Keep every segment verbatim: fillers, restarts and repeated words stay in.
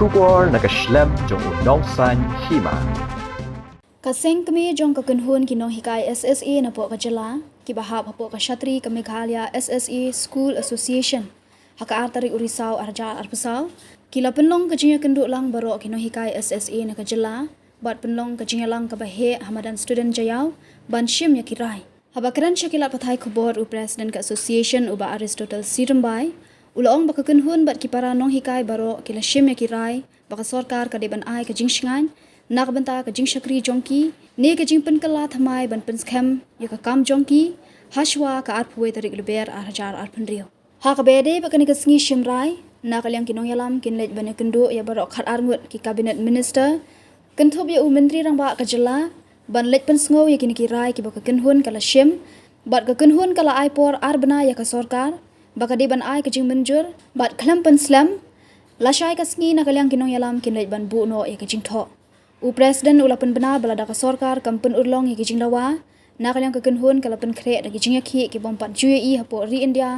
Khubor na ka shlem jong u nongsan hima. Ka seng kmie jong ka kynhun ki nonghikai S S A napoh ka jylla, kiba hap hapoh ka shatri ka Meghalaya S S A School Association, ha ka ar tarik u Risaw ar hajar arphew saw, ki la pynlong ka jingïakynduh lang baroh ki nonghikai S S A na ka jylla, bad pynlong ka jingïalang kaba heh ha madan Student Jaïaw, ban shim ïa ki rai. Haba kren sha ki lad pathai khubor u President ka Association u Bah Aristotle C Rymbai, u la ong ba ka kynhun bad ki para nonghikai baroh ki la shim ïa ki rai ba ka sorkar ka dei ban ai ka jingshngaiñ na ka bynta ka jingshakri jong ki, ne ka jingpynkylla thymmai ban pynskhem ïa ka kam jong ki, hashwa ka arphew wei tarik Lber ar hajar arphew hynriew. Ha kaba ïadei bad kane ka sngi shim rai, na ka liang ki nongïalam kin leit ban ïakynduh ïa baroh khat ar ngut ki Cabinet Minister, kynthup ïa u Myntri Rangbah ka jylla, ban leit pynsngew ïa kine ki rai kiba ka kynhun ka la shim, bad ka kynhun ka la ai por ar bnai ïa ka sorkar ba ka dei ban ai ka jingmynjur, bad khlem pynslem, lashai ka sngi na ka liang ki nongïalam kin leit ban buh noh ïa ka jingthoh. U President u la pynbna ba lada ka sorkar kam pynurlong ïa ki jingdawa, na ka liang ka kynhun ka la pynkhreh da ki jingïakhih ki bym pat ju ïohi hapoh ri India,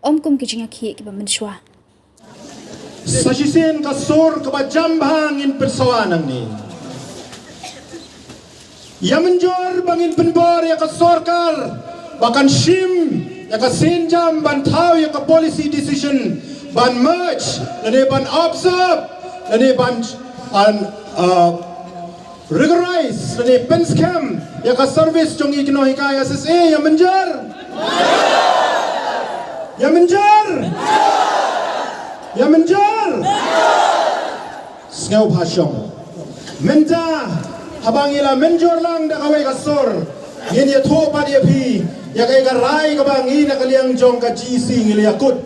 ym kum ki jingïakhih kiba mynshuwa. Sa shisien ka sur kaba jam bha ngin pynsawa nangne. Ïa mynjur ba ngin pynbor ïa ka sorkar ba kan shim ïa ka sienjam ban thaw ïa ka policy decision ban merge lane ban absorb lane ban, an, uh, regularize lane pynskhem ïa ka service jong ngi ki nonghikai S S A. Ïa mynjur? Ïa mynjur? Ïa mynjur? Sngewbha shong. Mynta, haba ngi la mynjur lang da kawei ka sur, ngin ïathuh pat ïa phi ïa kaei ka rai kaba ngi na ka liang jong ka G E C ngi la ïakut.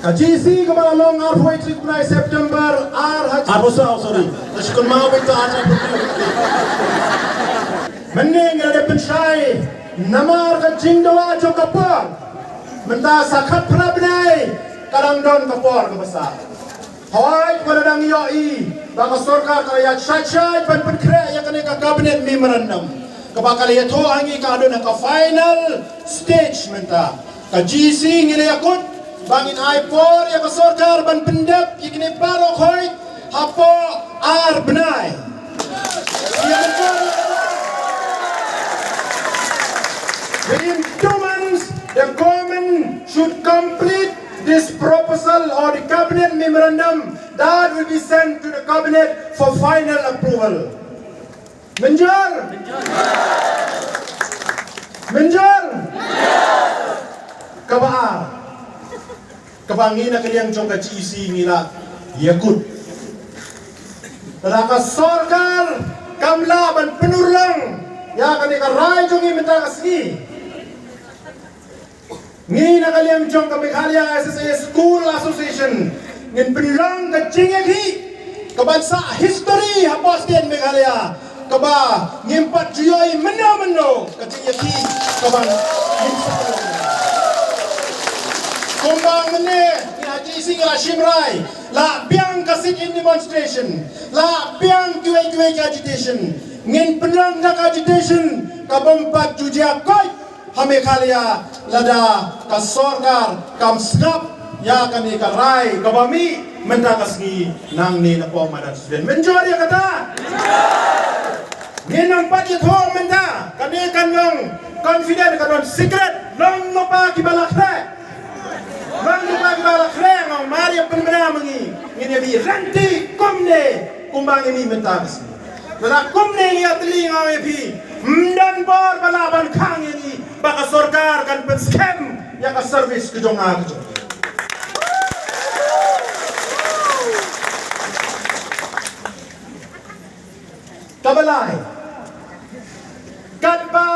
Ka G E C kaba la long arphew wei tarik u bnai September ar hajar arphew saw, sorry. Ka shi kynmaw beit ta ar hajar arphew. Mynne ngi la dep pynshai namar ka jingdawa jong ka por. Mynta sa khatphra bnai ka dang don ka por kaba sah. Hooid, wat la dang ïohi ba ka sorkar ka la ïa shait shait ban pynkhreh ïa kane ka cabinet memorandum kaba ka la ïathuh ha ngi ka don ha ka final stage mynta. Ka G E C ngi la ïakut ba ngin ai por ïa ka sorkar ban pyndep ïa kine baroh hooid hapoh ar bnai. Ïa mynta, within two months, the government should complete this proposal or the cabinet memorandum that will be sent to the cabinet for final approval. Mynjur? Mynjur? Kaba ar. Kaba ngi na ka liang jong ka G E C ngi la ïakut. Lada ka sorkar kam lah ban pynurlong ïa kane ka rai jong ngi mynta ka sngi, ngi na ka liang jong ka Meghalaya S S A School Association ngin pynlong ka jingïakhih kaban sah history hapoh state Meghalaya, kaba ngim pat ju ïohi mynno mynno ka jingïakhih kaba ngin sah. Kumba mynne ngi ha G E C ngi la shim rai, la biang ka sit-in demonstration, la biang kiwei kiwei ka agitation, ngin pynlong da ka agitation kabym pat ju jia koit ha Meghalaya lada ka sorkar kam sngap ïa kane ka rai kaba mih mynta ka sngi nangne napoh madan Student. Mynjur ïa kata? Ngin nang pat ïathuh mynta, kane kan long confident, kan long secret, long lypa kiba la khreh. Long lypa kiba la khreh, ngam mar ïa pynbna ma ngi, ngin ïa bih rynti kumne kumba ngi mih mynta ka sngi. Lada kumne ngi ïatylli nga ong ïa phi, ym don bor ba lah ban khang ïa ngi ba ka sorkar kan pynskhem ïa ka service ka jong nga ka jong. Kaba lai, katba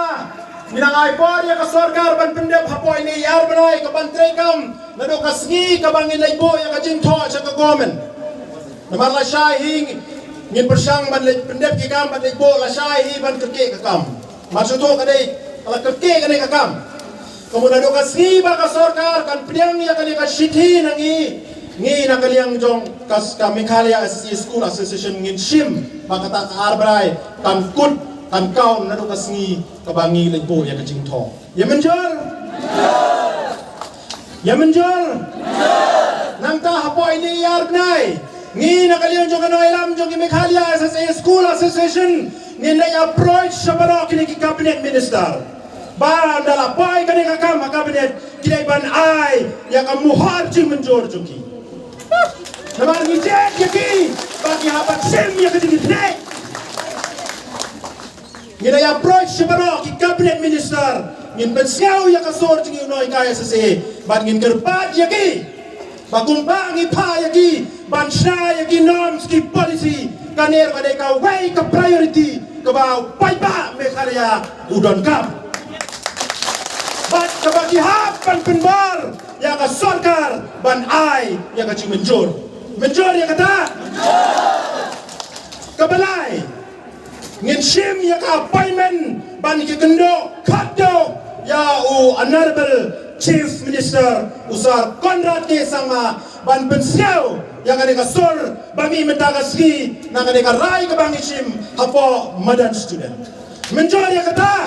ngi nang ai por ïa ka sorkar ban pyndep hapoh ine i ar bnai kaban treikam naduh ka sngi kaba ngin leit buh ïa ka jingthoh sha ka government. Namar lashai hi ngin pyrshang ban leit pyndep ki kam, ban leit buh, lashai hi ban kyrkieh ka kam. Mar shuh to ka dei ka la kyrkieh kane ka kam. Ka mut naduh ka sngi ba ka sorkar kan pdiang ïa kane ka shithi na ngi, ngi na ka liang jong ka, ka Meghalaya S S A School Association ngin shim ba kata ka ar bnai kan kut, kan kaun naduh ka sngi kaba ngi leit buh ïa ka jingthoh. Ïa mynjur? Ïa mynjur? Nangta hapoh ine i ar bnai, ngi na ka liang jong ka nongïalam jong ki Meghalaya S S A School Association, ngin da approach sha baroh kine ki cabinet minister ba ynda la poi kane ka kam ha cabinet, ki dei ban ai ïa ka mohor jingmynjur jong ki. Namar ngi jied ïa ki ba ki hap ban shim ïa ka jingkitkhlieh. Ngin da approach sha baroh ki cabinet minister, ngin pynsngew ïa ka sur jong u nonghikai S S A bad ngin kyrpad ïa ki ba kumba ngi phah ïa ki ban shna ïa ki norms, ki policy, kane ruh ka dei kawei ka priority kaba u paidbah Meghalaya u donkam. Bad kaba ki hap ban pynbor ïa ka sorkar ban ai ïa ka jingmynjur. Mynjur ïa kata? Kaba lai, ngin shim ïa ka appointment ban ïakynduh khatduh ïa u Honorable Chief Minister u Sir Conrad K Sangma ban pynsngew ïa kane ka sur ba mih mynta ka sngi na kane ka rai kaba ngi shim hapoh madan student. Mynjur ïa kata?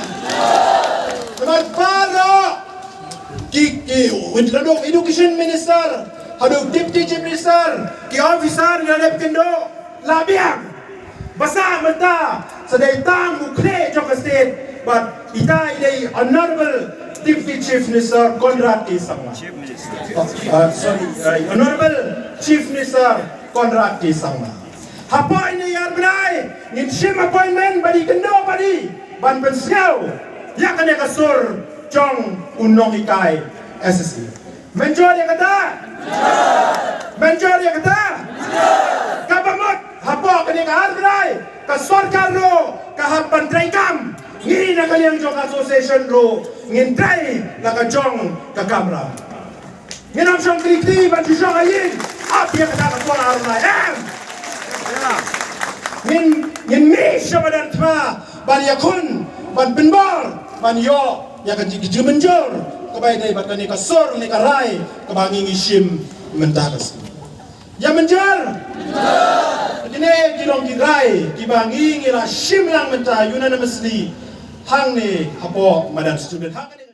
Namar baroh ki, ki, haduh education minister, haduh deputy chief minister, ki officer ngi la dep kynduh la biang. Basa mynta sa dei tang u khlieh jong ka state bad ita i dei Honorable Deputy Chief Minister Conrad K Sangma. Uh, sorry, uh, Honorable Chief Minister Conrad K Sangma. Hapoh ine i ar bnai ngin shim appointment bad i kynduh bad i ban pynsngew ïa kane ka sur jong u nonghikai S S A. Mynjur ïa kata? Mynjur ïa kata? Kaba mut hapoh kane ka ar bnai ka sorkar ruh ka hap ban trei kam. Ngi na ka liang jong ka association ruh ngin trei la ka jong ka kamram. Ngin ym shong kti kti ban shu shong ha ïing. Ap ïa kata ka por ar bnai em. Ngin, ngin mih sha madan thma ban ïakhun, ban pynbor, ban ïoh ïa ka jing, jingmynjur kaba ïadei bad kane ka sur ne ka rai kaba ngi ngi shim mynta ka sngi. Ïa mynjur. Kine ki long ki rai kiba ngi ngi la shim lang mynta unanimously hangne hapoh madan student. Hangne